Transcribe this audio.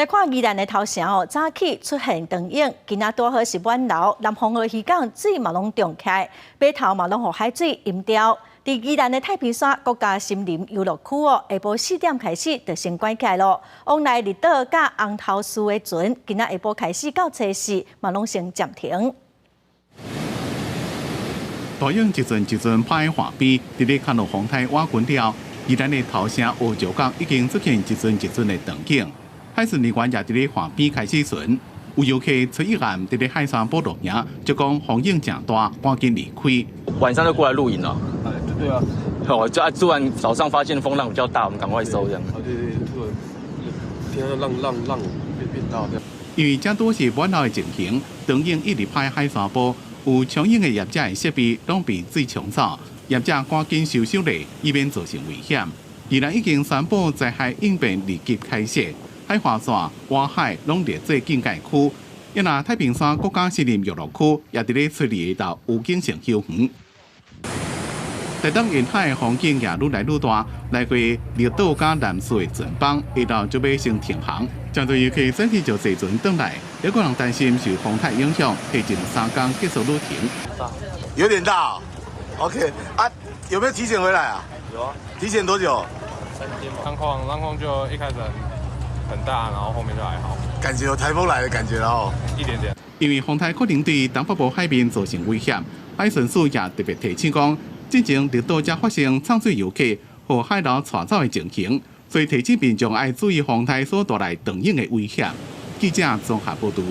來看宜蘭的頭城哦，早起出現長湧，今仔拄好是滿流，南風澳漁港水嘛攏漲起來，碼頭嘛攏予海水淹掉。佇宜蘭的太平山國家森林遊樂區哦，下晡4點開始就先關起來囉。往來綠島佮紅頭嶼的船，今仔下晡開始到初四嘛攏先暫停。大湧一陣一陣拍佇岸邊，佇咧看到風台倚近了，宜蘭的頭城烏石港已經出現一陣一陣的長湧。海巡人員也佇咧岸邊開始巡，有遊客初一暗佇咧海沙埔露營，就講風湧誠大，趕緊離開。晚上就過來露營了。哎，對啊。我就突然早上發現風浪比較大，我們趕快收這樣。啊，對對，突然聽到浪浪浪變變大這樣。因為這拄是滿流的情形，長湧一直拍海沙埔，有衝湧的業者的設備攏被水沖走，業者趕緊收修理，以免造成危險。宜蘭已經宣布災害應變二級開設。海岸線、外海攏列做警戒區，因若太平山國家森林遊樂區也佇咧初二下晝預警性休園。台東沿海的風景也愈來愈大，來回綠島佮南勢的船班下晝就欲先停航，誠濟遊客早起就坐船轉來，有個人擔心受風台影響，提前3工結束旅程。有點大，OK 啊？有沒有提前回來啊？有啊。提前多久？ 3天。浪況浪況就一開始很大，然後後面就還好。感覺有颱風來的感覺哦。一點點。因為風台可能對東北部海面造成威脅，海巡署也特別提醒講，進前綠島才發生沖水遊客予海流帶走的情形，所以提醒民眾愛注意風台所帶來長湧的危險。記者綜合報導。